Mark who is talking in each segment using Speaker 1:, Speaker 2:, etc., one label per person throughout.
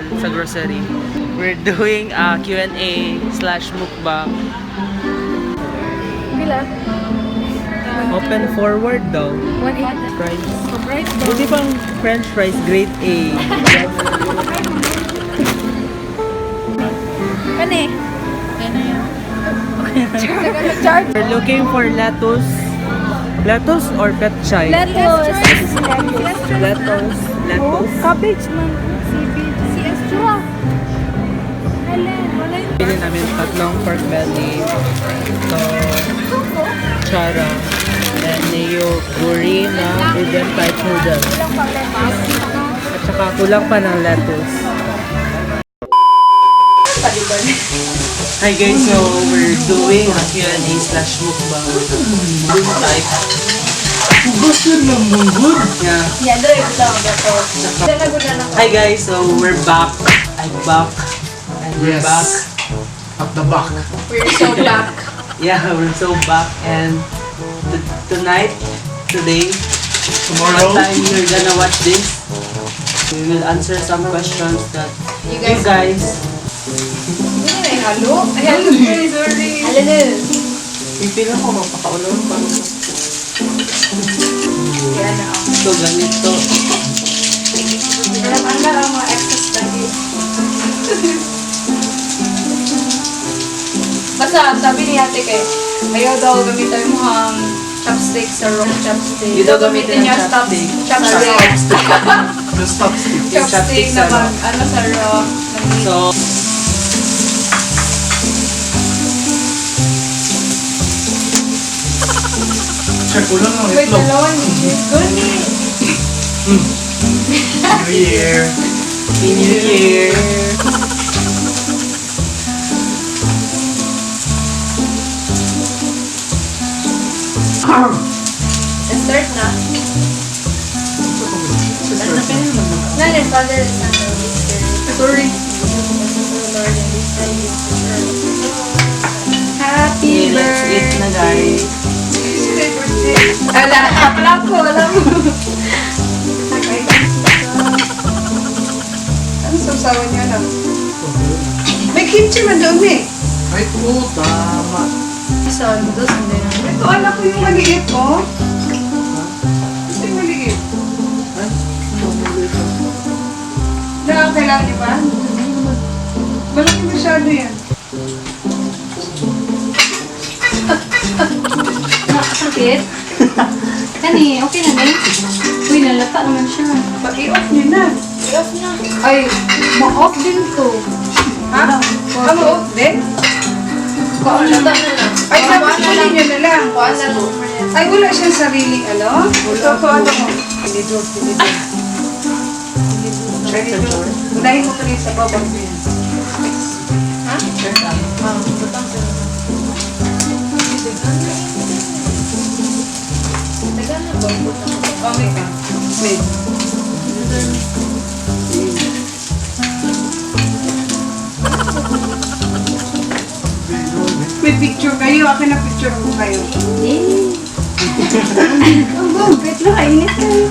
Speaker 1: kuan sa grocery. We're doing a Q&A/mukbang.
Speaker 2: Pila?
Speaker 1: Open forward daw.
Speaker 2: 180.
Speaker 1: Fries.
Speaker 2: Right.
Speaker 1: Buti pang french fries grade A.
Speaker 2: Kani? Okay na yun. Charge.
Speaker 1: We're looking for lettuce. Lettuce or petchay?
Speaker 2: Lettuce.
Speaker 1: Lettuce. Lettuce.
Speaker 2: Cabbage man. CBG. CS Chua. Helen, wala yung
Speaker 1: Pili namin tatlong pork belly. So, chara. And neo guri na udon type noodle. At saka kulang pa ng lettuce. Hi guys, so we're doing a Q&A/mukbang. Type. Hugas yun ng munggod. Yeah.
Speaker 2: Yeah, dre, bitaw ang gato. Dala na
Speaker 1: Hi guys, so we're back. I'm back. And we're
Speaker 3: Yes.
Speaker 1: back.
Speaker 3: At the back.
Speaker 2: We're so back.
Speaker 1: Yeah, we're so back. And tonight, today,
Speaker 3: Tomorrow.
Speaker 1: what time you're gonna watch this, we will answer some questions that
Speaker 2: You
Speaker 1: you guys,
Speaker 2: Ay, halo? Ay, halo. Sorry. Halo na.
Speaker 1: Pipila ko, mapakaulong pa.
Speaker 2: Kaya na ako.
Speaker 1: So, ganito.
Speaker 2: Alam, ang ang mga excess lagi. Basta, sabi ni ate kay, ayaw daw gamitin mo ang chopstick sa raw chopstick.
Speaker 1: Hindi daw gamitin ang
Speaker 2: niya
Speaker 1: chopstick.
Speaker 2: Chopstick.
Speaker 3: The stop stick.
Speaker 1: Yung chopstick
Speaker 2: Chopstick
Speaker 1: sa
Speaker 2: na
Speaker 1: raw.
Speaker 2: mag, ano sa raw.
Speaker 1: So,
Speaker 3: Check ko lang ang
Speaker 2: Wait,
Speaker 3: itlog.
Speaker 2: dalawa ni. Gani.
Speaker 3: New Year.
Speaker 1: New Year!
Speaker 2: Start na. None, Father, the Son, and the Holy Spirit. Sorry. Happy
Speaker 1: Okay, let's eat na guys.
Speaker 2: Ala, wala ko, wala mo.
Speaker 4: Ano sausawan niya lang? May kimchi man doon eh.
Speaker 3: Ay, oo, tama.
Speaker 2: Sa noodles, hindi na.
Speaker 4: Ito anak ko yung maliit oh. Ito yung maliit.
Speaker 1: Ay, ano ito?
Speaker 4: Na, kailangan niyo ba? Malaki masyado yan.
Speaker 5: Sakit? Kani, okay na ni. Uy, nalata naman siya.
Speaker 4: Pag i-off niyo na.
Speaker 2: I-off na.
Speaker 4: Ay,
Speaker 5: Ma-off din to.
Speaker 4: ha? Ah, ma-off din?
Speaker 2: Lata na lang.
Speaker 4: Ay, tapos kunin niyo na lang.
Speaker 2: Kuha na lang.
Speaker 4: Ay, wala siyang sariling ano? Ito, ito, ano ko. Tinidor, tinidor. Tinidor. Unahin mo tuloy sa baba.
Speaker 2: Ha? Ah, butang sa Tagal na ba? Butang.
Speaker 4: Okay ka. Wait. May picture kayo. Akin na picture ko kayo.
Speaker 5: Eh. Ang wait lang, kainit kayo.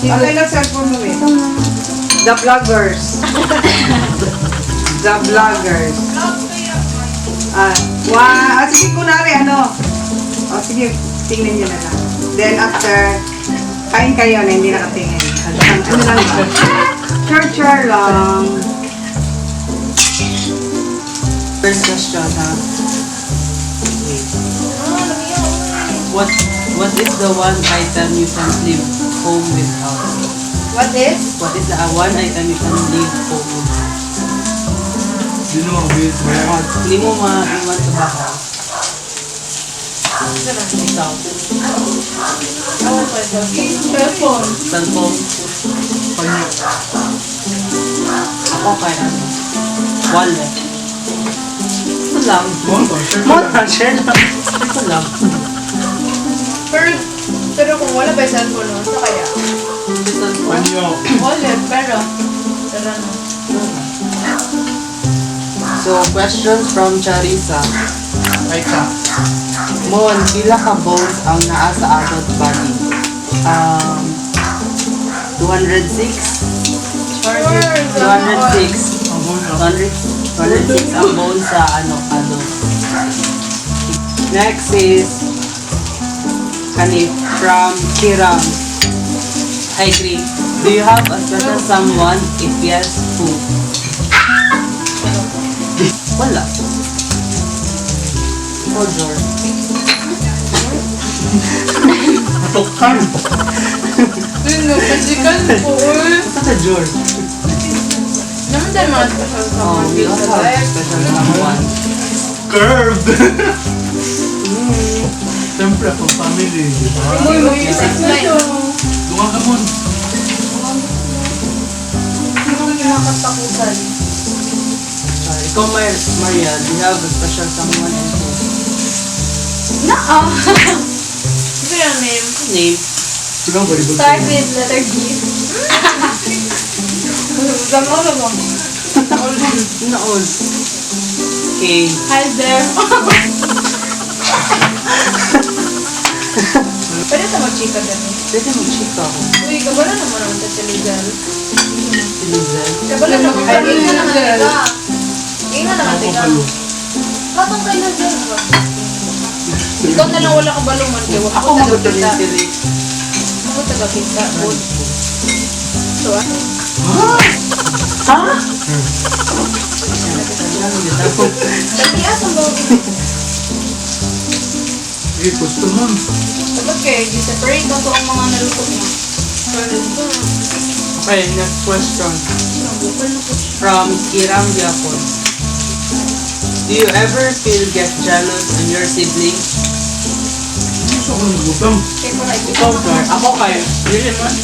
Speaker 4: Okay lang cellphone mo eh. The vloggers. The vloggers. Ah, wow. Ah, sige, kunwari, ano. O, sige, tingnan nyo na lang. Then after, kain kayo na hindi nakatingin. Ano, ano lang ba? Char-char lang.
Speaker 1: First question, ha? Wait. What is the one item you can leave home without?
Speaker 2: What is?
Speaker 1: What is the one item you can leave home without?
Speaker 3: Hindi naman weird.
Speaker 1: Hindi mo maiwan sa bahay. Ikaw.
Speaker 2: Cellphone.
Speaker 1: Cellphone.
Speaker 3: Panyo.
Speaker 1: Ako kay ano. Wallet. Ito lang.
Speaker 3: Motor. Sure.
Speaker 1: Motor, share lang. Ito lang.
Speaker 2: Pero, pero kung wala ba yung cellphone, no? Sa kaya?
Speaker 1: Cellphone.
Speaker 3: Panyo.
Speaker 2: Wallet, pero. Tara na.
Speaker 1: So, questions from Charissa.
Speaker 3: Ay ka.
Speaker 1: Mon, pila ka bones ang naa sa adult body? 206? 206.
Speaker 3: Ang bone na.
Speaker 1: 200, 206 ang bone sa ano, ano. Next is kani from Kiram. Hi, Gray. Do you have a special someone? If yes, who? Wala. Ikaw, Jor.
Speaker 3: Matukan.
Speaker 2: Yun, physical po.
Speaker 1: Basta ka, Jor.
Speaker 2: Naman tayo mga special
Speaker 1: Oh,
Speaker 2: someone.
Speaker 1: we all have special someone.
Speaker 3: Curved. Siyempre, ako family, di ba?
Speaker 2: Uy, mag-isip na siya.
Speaker 3: Dunga ka mon.
Speaker 2: Ano ang kinakatakutan?
Speaker 1: Sorry. Ikaw, Maria, do you have a special someone and who?
Speaker 5: Naa.
Speaker 2: Ano yung name?
Speaker 1: Name?
Speaker 3: Silang volleyball.
Speaker 5: Start with letter D.
Speaker 2: Damo na ba?
Speaker 1: Na all. Okay.
Speaker 2: Hi there. Pwede sa mag-chika dyan.
Speaker 1: Pwede mag-chika ako.
Speaker 2: Uy, kabala naman naman sa si Lizelle.
Speaker 1: Si Lizelle.
Speaker 2: Kabala naman. Ay, inga naman tika. Inga naman
Speaker 3: Ako
Speaker 2: tika.
Speaker 3: kalo.
Speaker 2: Katong kay Lizelle ba? Ikaw na lang wala kabalo man kay
Speaker 1: Ako magutuloy si Rick.
Speaker 2: Ako taga-kita. So, ah.
Speaker 1: Ha?
Speaker 2: Dali asa mo.
Speaker 3: Sige, gusto mon.
Speaker 2: Dapat kay gi-separate ba to ang mga naluto mo?
Speaker 1: Okay, next question. From Kiram Yapon. Do you ever feel get jealous on your siblings?
Speaker 3: Gusto ko ng gutom.
Speaker 2: Kay para
Speaker 1: Ikaw, Flor. Ako kayo. Dili man.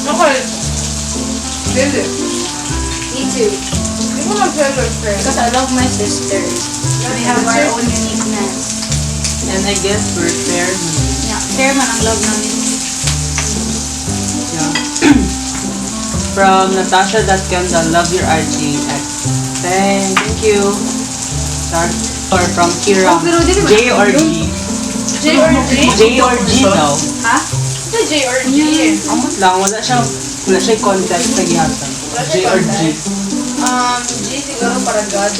Speaker 2: Okay. Dili.
Speaker 5: Me too.
Speaker 2: Di ko mag-jealous friend.
Speaker 5: Because I love my sisters. We have our own uniqueness.
Speaker 1: And I guess we're fair.
Speaker 5: Yeah, fair man ang love namin.
Speaker 1: Yeah. From Natasha.Kendall, love your IG X. Thank you. Start. Or from Kiram.
Speaker 5: Oh, pero dili ba-
Speaker 1: J or G?
Speaker 2: J or G?
Speaker 1: J or G daw.
Speaker 5: Ha?
Speaker 2: Ito J or G.
Speaker 1: Amot lang, wala siyang context sa gihatag.
Speaker 2: Wala
Speaker 1: J
Speaker 2: siyang
Speaker 1: or G.
Speaker 2: context. G siguro para God.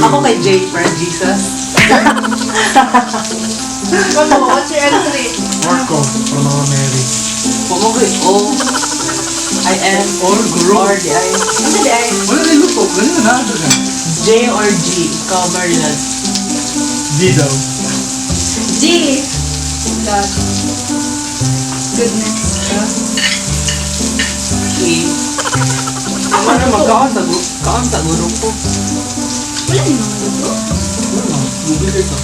Speaker 1: Ako kay J for Jesus.
Speaker 2: Ano, what's your entry?
Speaker 3: Marco, from Mama Mary.
Speaker 1: Pumugoy O I N
Speaker 3: Or guro.
Speaker 1: or D I.
Speaker 2: Ano di ay?
Speaker 3: Wala na luto. Ganun na na siya.
Speaker 1: J or G, ikaw Marilan.
Speaker 3: D daw.
Speaker 5: G.
Speaker 2: God.
Speaker 5: Goodness.
Speaker 1: K. Ano magkaon sa kaon sa guro ko.
Speaker 5: Wala ni mga luto.
Speaker 3: Wala na. Google ito.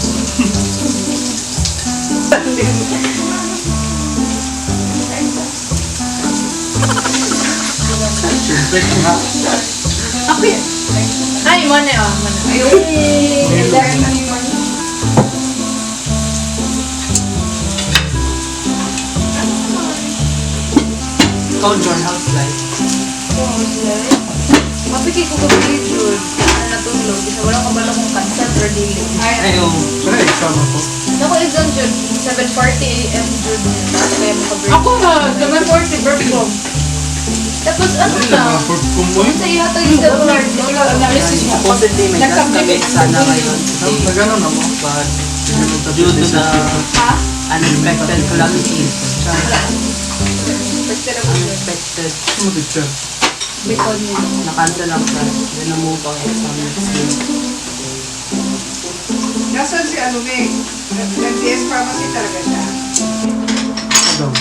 Speaker 3: Siyempre ka.
Speaker 2: Ako yun. Ay, money ah. Money. Ayun.
Speaker 5: Yay!
Speaker 1: Ikaw John, how's life?
Speaker 2: Mapikay ko gabi, Jude. Ano natulog. Bisa wala kabalo kong cancel or dili. Ay,
Speaker 1: Ay, oh.
Speaker 3: Wala exam ako.
Speaker 2: Naku, exam Jude. 7:40 a.m. Jude. Kaya maka-break. Ako na! 7:40 birth ko. Tapos ano
Speaker 3: Wala
Speaker 2: na?
Speaker 3: mga fourth ko mo eh.
Speaker 2: Sa ihatag sa Lord.
Speaker 1: Supposedly may class kami sana ngayon today.
Speaker 3: Nagano na mo.
Speaker 1: But due to the unexpected calamities, unexpected,
Speaker 3: Mo teacher.
Speaker 5: Because mo.
Speaker 1: na-cancel ang class. Then na-move ang exam next week.
Speaker 4: Nasaan si ano, May? Nag-DS pharmacy talaga siya.
Speaker 3: Ano daw?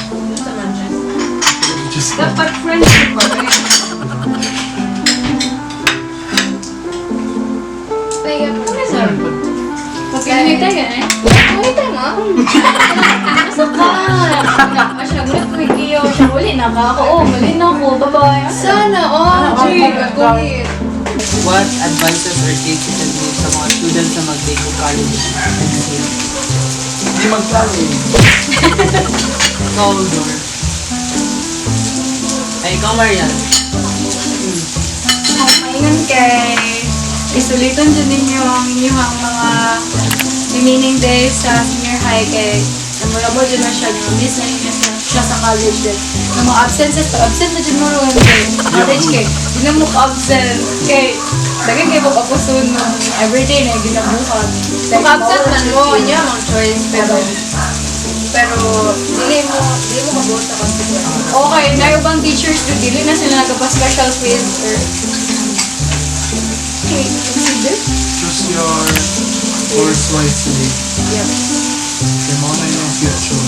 Speaker 3: Diyos ko.
Speaker 2: Dapat friendship pa rin.
Speaker 5: Pagkinita yan eh. Pagkinita mo? Asa ka? Siya, gulat ko igiyo. Siya, uli na ka ako. Oh, mali na ako. Bye-bye.
Speaker 2: Sana all, G. Kulit.
Speaker 1: What advices or tips you can give sa mga students na mag-take of college next year?
Speaker 3: Hindi magplano eh.
Speaker 1: Ikaw, Dor. Ay, ikaw, Marian.
Speaker 5: Kung maingan kay isulitan dyan ninyo ang inyong mga remaining days sa senior high kay namulabo dyan na siya, miss na ninyo siya.
Speaker 2: siya sa college din. Ng mga absences, pag absent na dyan mo rin kay college kay, di na mo ka-absent. Kay, daghan kay mo kapusun mo. Everyday na ginabuhat.
Speaker 5: Kung absent man mo, niya mang choice, pero dili mo mabuot sa consequences.
Speaker 2: Okay, na ibang teachers do dili na sila nagpa-special quiz or Okay, consider.
Speaker 3: Choose your course wisely.
Speaker 2: Yep.
Speaker 3: Kaya mo na yung future.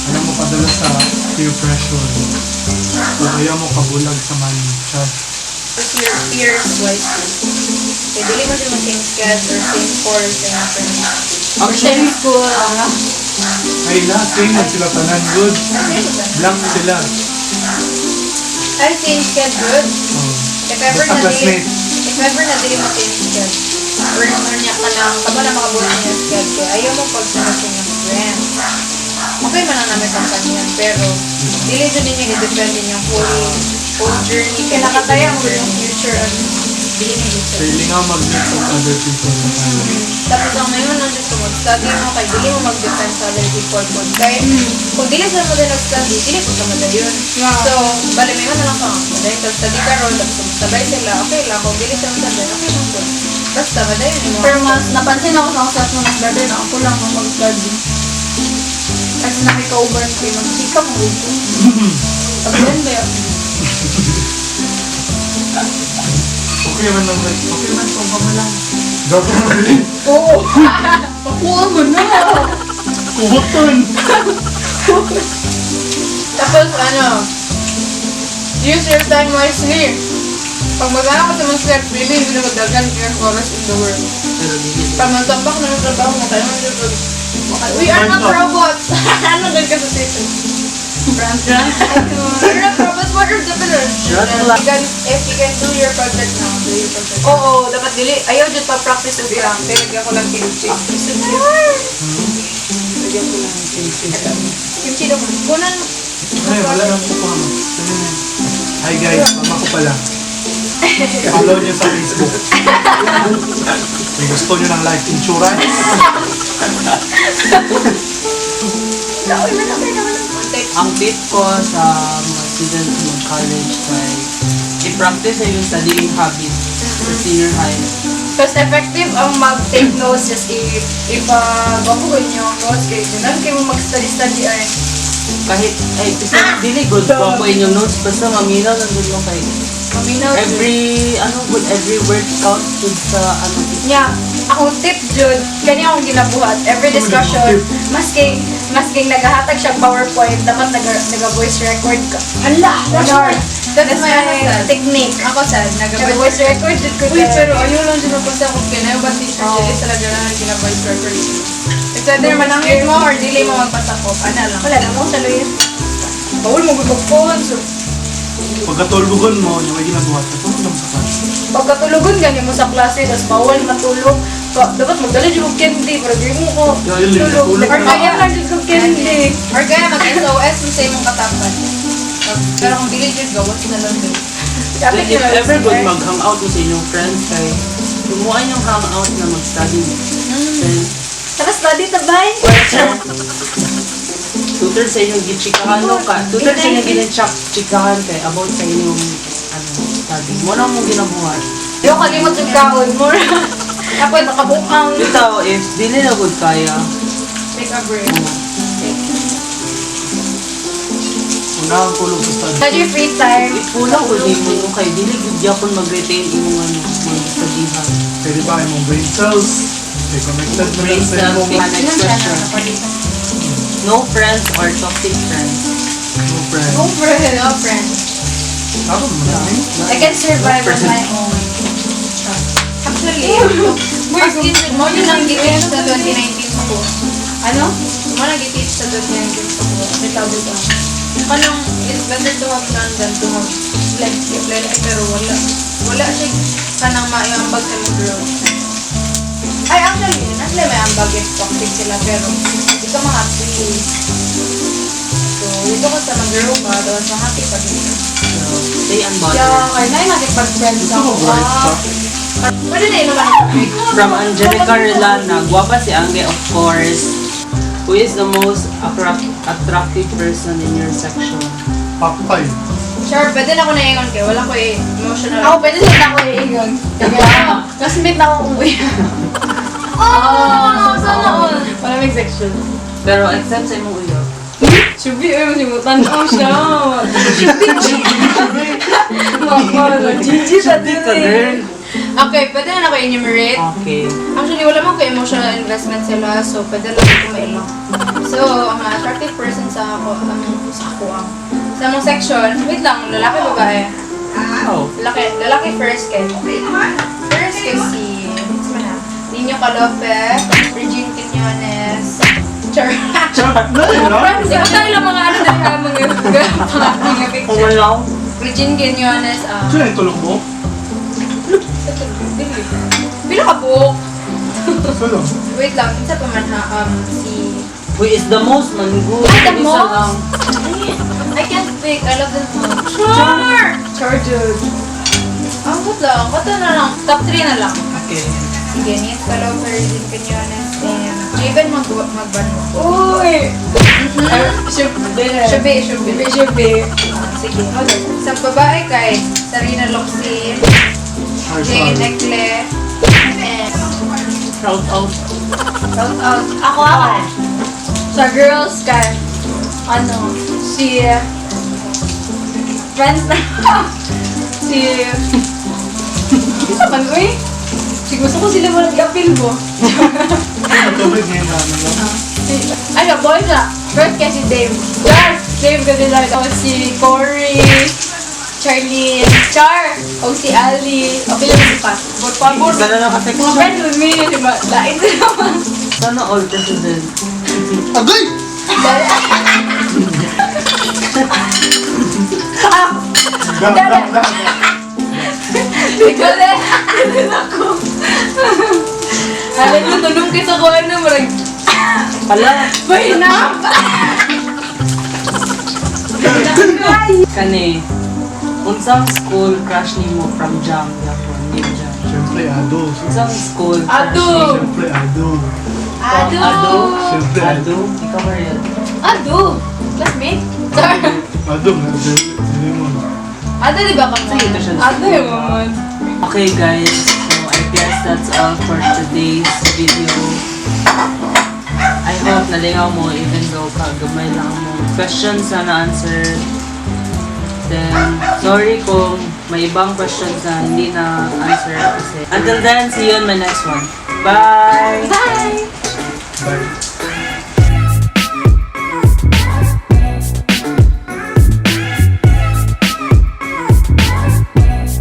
Speaker 3: Alam mo padala sa peer pressure. O kaya mo kabulag sa money. Char.
Speaker 5: Choose your peers wisely. Kaya dili mo siya same schedule or same course, same friends.
Speaker 2: Same school. Ah.
Speaker 3: Ay la, same man sila tanan. Good. Blank sila.
Speaker 5: Ay, same schedule.
Speaker 3: Oh.
Speaker 5: If ever
Speaker 3: Basta
Speaker 5: na dili,
Speaker 3: classmate.
Speaker 5: if ever na dili mo same schedule, or niya ka lang, kamo na makabuot niya schedule, kaya ayaw mo pagsunod sa inyong friends. Okay man ang namin kampanya, pero dili jud ninyo i-depend inyong whole journey.
Speaker 2: Kaya nakataya mo yung future ano.
Speaker 5: Dili mo i-depend.
Speaker 3: Pwede nga mag-meet of other people sa college.
Speaker 5: Tapos ang ngayon lang dito mag-study mo kay dili mo mag-depend sa other people po. Kay kung dili sa mo din nag-study, dili po ka madayon.
Speaker 2: Yeah.
Speaker 5: So, bali may na lang ka madayon kag study karon tapos kung sabay sila, okay lang. Kung dili sila sabay, okay lang po. Basta madayon mo.
Speaker 2: Pero mas napansin ako sa self mo, mas better na ako lang ang mag-study. Kasi nakikauban ko yung magchika mo ito. Pag-yan ba yun?
Speaker 3: Okay man lang, like, okay man kung kamo lang. Joke lang rin.
Speaker 2: Oo! Pakuha mo na!
Speaker 3: Kuhuton!
Speaker 5: Tapos ano, use your time wisely. Pag magana ka sa mga step, really, hindi na magdagan yung oras in the world.
Speaker 1: Pero dili.
Speaker 5: Pag magtambak na ng trabaho mo, kaya mo We are not robots! Ano din ka sa Twitter? We're not robots, what are the pillars?
Speaker 1: Red flag.
Speaker 5: If you can do your project now, do your project.
Speaker 2: Oo, dapat dili. Ayaw dyan pa-practice og lang.
Speaker 4: Lagyan ko lang kimchi. Lagyan ko lang kimchi.
Speaker 5: Kimchi daw. Kunan.
Speaker 3: Ay, wala nang kukuha mo. Ano na yun? Hi guys, mama ko pala. Follow niyo sa Facebook. Kung gusto niyo ng life insurance,
Speaker 1: Ang tip ko sa mga students mag-college kay i-practice na yung studying habit sa senior high.
Speaker 2: Tapos effective ang mag-take notes, just ipa-bakuhin yung notes kayo. Ganun kayo mo mag-study-study ay.
Speaker 1: Kahit, ay, kasi dili good po ako inyong notes, basta maminaw lang dun mo kay
Speaker 2: Maminaw.
Speaker 1: every, ano, good, every word counts good sa, ano,
Speaker 2: Nya, akong tip jud, kani akong ginabuhat every discussion, masking nagahatag siya PowerPoint, dapat naga voice record ka. Hala, that's
Speaker 5: That's my ano sad.
Speaker 2: technique.
Speaker 5: Ako sad,
Speaker 2: Naga
Speaker 5: nag-voice
Speaker 2: voice record jud ko.
Speaker 5: Uy, pero ayaw lang dyan magpasa kung kinayo ba teacher dili sila dyan na gina-voice record. It's either manangit mo or dili mo magpasakop. Ano lang.
Speaker 2: Wala na mo sa lawyer. Bawal mo gugupon. So,
Speaker 3: pagkatulugon mo, yung may ginabuhat, natulog lang sa class.
Speaker 2: pagkatulugon gani mo sa klase, tas bawal matulog. Pa, dapat magdala jud og candy para di mo ko
Speaker 3: Yeah, yun,
Speaker 2: tulog.
Speaker 3: tulog
Speaker 2: Or
Speaker 3: na.
Speaker 2: kaya lang jud kog candy.
Speaker 5: Or kaya mag-SOS mo sa imong katapan. Pero kung dili dyan, gawas na lang din.
Speaker 1: Then, if ever good mag-hangout mo sa inyong friends kay kumuha yung hangout na mag-study. Then,
Speaker 2: Tara study tabay.
Speaker 1: two-thirds sa inyong gichikahan no ka. Two-thirds sa inyong ginachikahan kay about sa inyong ano, study. Mo na mong ginabuhat.
Speaker 2: Yo kalimot jud kaon mo. Ako nakabukang.
Speaker 1: Bitaw, if dili na good kaya,
Speaker 5: Take a break.
Speaker 3: Una ang tulog sa study.
Speaker 2: Sa your free time.
Speaker 1: if kulang ko di mo no kay dili gud gyapon mag-retain imong ano, mag-studyhan.
Speaker 3: Pwede ba imong brain cells? They connected mo
Speaker 1: Brain
Speaker 3: lang sa
Speaker 1: cells,
Speaker 3: imong
Speaker 1: kay next question. No friends or toxic friends.
Speaker 3: no friends.
Speaker 2: No friend.
Speaker 5: No friends.
Speaker 3: Tama mo na eh.
Speaker 2: I can survive on my own.
Speaker 5: Actually, as in, mo yun ang giteach sa 2019 ko.
Speaker 2: Ano?
Speaker 5: Mo nang giteach sa 2019 ko. May tawag ka. Kanang, it's better to have none than to have plenty. Plenty, pero wala. Wala siya kanang maiambag sa mga girl. Ay, actually, nasa may ambag if toxic sila, pero hindi ka ma-happy. So, dito ka sa mag-grow ka, tapos ma-happy pa din.
Speaker 1: So, stay unbothered.
Speaker 2: Yeah, kay nay makipag-friends
Speaker 3: Gusto mo
Speaker 2: ako.
Speaker 3: bright ka?
Speaker 5: Pwede na yun naman.
Speaker 1: From Angelica Relana, guwapa si Angge of course. Who is the most attractive person in your section?
Speaker 3: Pakpay.
Speaker 5: Sure, pwede na ako naingon kay wala ko eh, emotional.
Speaker 2: Ako, pwede sa ako iingon. Classmate na ako umuwi.
Speaker 5: Oh, sana all.
Speaker 2: Wala may section.
Speaker 1: Pero except sa imong uyab.
Speaker 2: Should be, ay, masimutan ko siya. Should be. Mama, GG sa
Speaker 1: Di ka, girl.
Speaker 5: Okay, pwede na ako enumerate.
Speaker 1: Okay.
Speaker 5: Actually, wala man ko emotional investment sila, so pwede lang ako mailok. So, ang mga attractive person sa ako, ang sa ako ang sa among section, wait lang, lalaki babae?
Speaker 1: Oh.
Speaker 5: Lalaki, lalaki first kay. First kay si, sino man na? Nino Calope, Regine Quiñones, Char.
Speaker 3: No, no?
Speaker 5: Hindi ko tayo lang mga ano dahil ha, mga
Speaker 1: Kung
Speaker 5: picture.
Speaker 1: wala.
Speaker 5: Regine Quiñones, ah.
Speaker 3: Sino yung tulog mo?
Speaker 5: Pila ka book?
Speaker 3: Sino?
Speaker 5: Wait lang, kinsa pa man ha, si
Speaker 1: Who is the most man good?
Speaker 5: Ah, the
Speaker 1: Isa
Speaker 5: most?
Speaker 1: lang.
Speaker 5: I can't pick. I love them all. Sure!
Speaker 4: Char Jud.
Speaker 5: Ang good lang. Kato na lang. Top 3 na lang.
Speaker 1: Okay.
Speaker 5: Sige, Nate Caloper, Regine Quiñones, and Javen Magbanwa.
Speaker 2: Uy! Should be.
Speaker 5: Should be, should be.
Speaker 2: Should be.
Speaker 5: Ah, sige. Sa babae kay Sarina Locsin, Jane Ekle, and
Speaker 1: Shout out.
Speaker 5: shout out.
Speaker 2: Ako, ako. Sa girls ka, ano, si, friends na, si, isa man, uy. Si gusto ko sila mo nag-appeal mo.
Speaker 3: Tubig ngayon namin, no?
Speaker 2: Si, ano, boy na. First kay si Dave. Char! Dave kasi lang. Tapos si Corey, Charlene, Char! O si Ali. Okay lang si Pat. Por favor.
Speaker 1: Isa na lang
Speaker 2: Mga
Speaker 1: ka-section.
Speaker 2: friends with me, di ba? Lain sila.
Speaker 1: Sana all president.
Speaker 3: Agay! Dam, dam, dam.
Speaker 2: Ikaw na. Ako. Alam mo, tulong kita ko ano, marag...
Speaker 1: Pala.
Speaker 2: Mahina!
Speaker 1: Kani. Unsang school crush nimo from Jam? Yapon, name Jam.
Speaker 3: Siyempre, Ado.
Speaker 1: Unsang school crush
Speaker 2: Ado.
Speaker 1: nimo?
Speaker 3: Siyempre, Ado.
Speaker 1: Ado.
Speaker 2: Ado!
Speaker 3: Siyempre, Ado.
Speaker 1: Ado. Ikaw, Mariel.
Speaker 2: Ado! Classmate? Char!
Speaker 3: Ado, nga. Sino mo?
Speaker 5: Ado, di ba kamo?
Speaker 1: Sige, ito siya.
Speaker 2: Ado yung mamon.
Speaker 1: Okay guys, so I guess that's all for today's video. I hope nalingaw mo even though kagamay lang mo questions na na-answer. Then, sorry kung may ibang questions na hindi na answer kasi. Until then, see you in my next one. Bye!
Speaker 2: Bye!
Speaker 3: Bye.